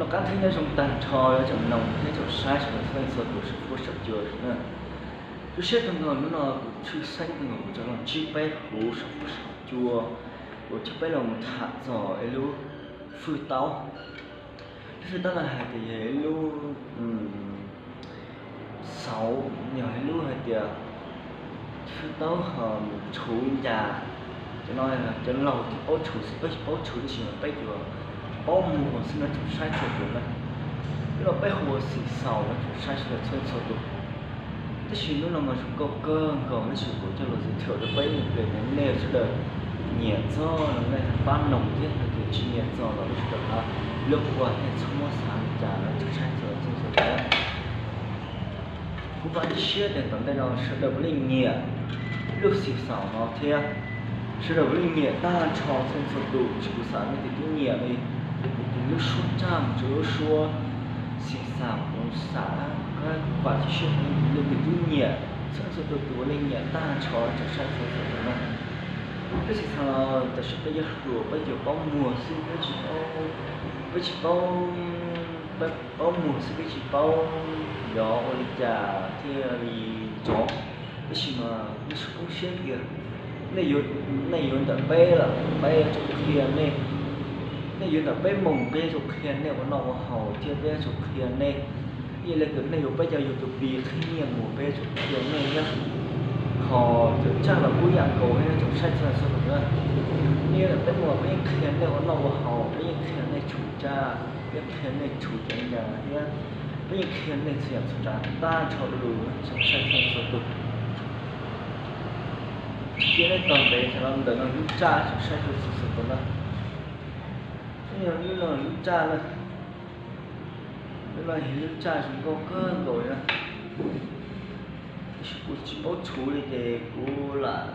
Noj qab thiab nyob zoo tag nrho tsoom mloog thiab tsoom saib sawv daws txhua leej txhua tus saum huab saum cua na. Lub sij hawm kawg nkaus hnub no kuv tshwj xeeb kawg nkaus kuv rov los ntsib peb huv saum huab saum cua, kuv coj peb los mus tham txog ib lub fwj taub. Lub fwj taub no hais tias yog ib lub xauv, yog ib lub hais tias fwj taub ho mus tshuv ncas. Cov no cov laus thiaj paub tshuv xwb, peb tsis paub tshuv tab sis mas peb yuav paub muag xwb no tsoom saib txhua tus na. Lub no peb hu ua xim xaus no tsoom saib sawv daws txhua txhua tus. Tab sis hnub no mas zoo nkauj kawg nkaus tab sis kuv coj los zis thwm rau peb ib pliag rau nej sawv daws nyiam txog los nej pab noog thiab, hais tias tsis nyiam txog los nej sawv daws hab lub ua nej txhob muab xav li cas no tsoom saib txhua txhua tus. Kuv vam thiab cia siab tias tom ntej no sawv daws puav leej nyiam lub xim xaus no thiab sawv daws puav leej nyiam tag nrho txhua txhua tus, tsis kuv xav nej tes twb nyiam li, tes lub suab tsaj mus rau lub suab xim xaus kuv xav, kuv vam thiab cia siab nej tes twb nyiam, txhua txhua tus tus puav leej nyiam tag nrho tsoom saib txhua txhua tus na. Lub xim xaus no tam sim peb yuav hluas peb yuav paub muag xwb, peb tsis paub, peb tsis paub, peb paub muag xwb peb tsis paub yuav ua li cas thiaj li nrov. Tab sis mas nej tsis poob siab kiag, nej yuav, nej yuav ntawm peb lawm peb yuav tsum qhia nej, nej yuav ntawm peb moos peb yuav tsum qhia nej ua noj ua haus thiab peb yuav tsum qhia nej. Ib yam li tias nej yuav peb cov YouTube qhib nyiaj mus peb yuav tsum qhia nej thiab. Qhov cawm tsaj los kuj ib yam nkaus thiab tsoom saib txhua txhua tus na. Nej yuav ntawm peb moos peb yeej qhia nej ua noj ua haus, peb yeej qhia nej tshuv tsaj, peb yeej qhia nej tshuv cov ncas thiab peb yeej qhia nej txhua yam txhua tsav tag nrho lus tsoom saib txhua txhua tus. Cia nej tos ntev sawv daws, ntawm no lub tsaj tsoom saib txhua txhua tus na. Lub no lub tsaj na, lub no yog lub tsaj zoo nkauj kawg nkaus na. Tab sis kuv tsis paub tshuv li ces kuv lam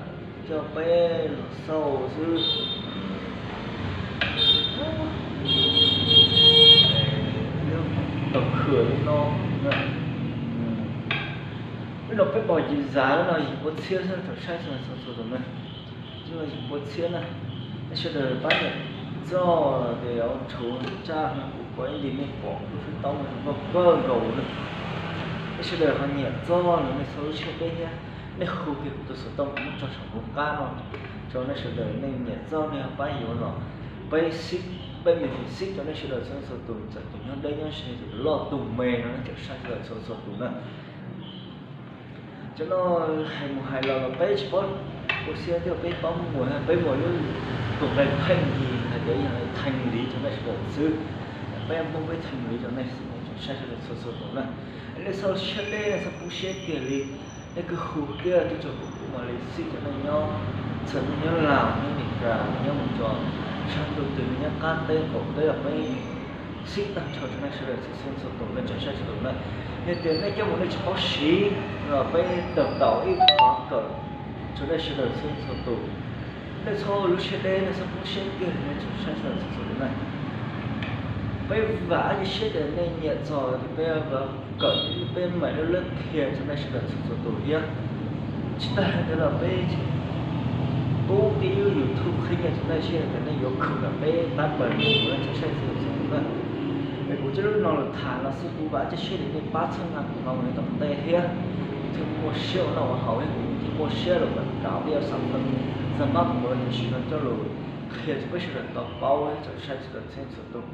coj peb los xauj xwb. Lub taug khwm lub no, lub no peb pom yim zas lub no yim pua txhiab xwb tsoom saib txhua txhua tus na. Lub no yim pua txhiab na. Nej sawv daws pab niam txoj tias tshuv tsaj no kuv pom ib ntsis nej pom lub fwj taub no zoo nkauj kawg nkaus na. Nej sawv daws ho niam txoj no nej txhob lub tshiab peb thiab, nej hu kiag kuv tus xov tooj kuv muab tso saum nraum qab no rau nej sawv daws, nej niam txoj nej ho pab yuav los peb xib, peb me xib rau nej sawv daws txhua txhua tus, txawm tus nyob deb nyob ze, tus loj tus me no nej tsoom saib sawv daws txhua txhua tus na. Cov no hais mus hais los los peb tsis paub ua siab thiab peb paub muag, peb muag lub tus nqe pheej yig hais tias yog theej liv rau nej sawv daws xwb. Peb Hmoob peb theej liv rau nej xwb, nej tsoom saib sawv daws txhua txhua tus na. Nej txhob siab deb, nej txhob poob siab kiag li. Nej kuj hu kiag tuaj rau kuv, kuv mam li xib rau nej nyob, txawm nej nyob Laus, nyob Meskas, nyob mus rau sab ntuj twg, nej nyob qab teb qaum teb los peb xib tag nrho rau nej sawv daws txhua txhua tus, nej tsoom saib txhua tus na. Yog tias nej coj mus nej tsis paub siv los peb tawm tau ib qhov kawm rau nej sawv daws txhua txhua tus. Nej txhob ua lub siab deb, nej txhob poob siab kiag li, nej tsoom saib sawv daws txhua txhua tus na. Peb vam thiab cia siab tias nej nyiam txog tias peb kawm, peb mam li qhia rau nej sawv daws txhua txhua tus thiab. Tsis tas li ntawd los peb pub ib lub YouTube qhib nyiaj rau nej seb tias nej yuav khoom rau peb pab pawg mus, nej tsoom saib txhua txhua tus na. Es kuv coj lub no los tham no xwb, kuv vam thiab cia siab tias nej pab txhawb nqa kuv no mus rau tom ntej thiab, kuv thiaj muaj siab ua noj ua haus thiab kuv thiaj muaj siab los quảng cáo peb cov sản phẩm, sản phẩm kuv tiam sis no coj los qhia rau peb sawv daws tau paub thiab tsoom saib sawv daws txhua txhua tus.